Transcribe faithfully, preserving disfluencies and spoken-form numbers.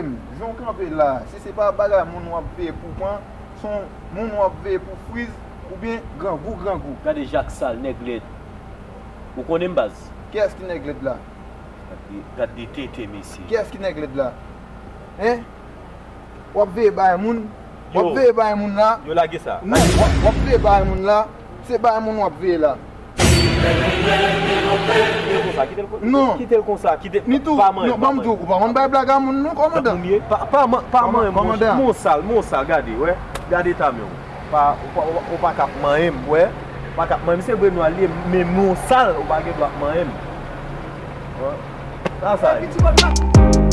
Jan w kanpe la, si se pa bagay moun w ap veye pou pran, se yon moun w ap veye pou friz, oubyen grangou, grangou. Gade jak sal, nèg lèd. Ou konnen m baz? Kiyès ki nèg lèd la? Gade, gade tete mesye. Kiyès ki nèg lèd la? Hein? W ap veye bay moun? W ap veye bay moun la? Yo lage sa. Non, w ap, w ap veye bay moun la. Se bay moun w ap veye la. Kite l konsa, kite l konsa. Non. Kite l konsa, kite l. Ni tou, Pa manyen, non, ban m di w, ou pa konn bay blag a moun non, kòmandan. Pa, pa, pa manyen, Kòmandan. Mon sal, mon sal, gade, wè. Gade ta men w. Pa, ou pa, ou pa, ou pa kap manyen m, wè. Ou pa kap manyen m, se vre nou al ye, men mon sal, ou pa gen dwa ap manyen m. Wè. Sa, sa ye.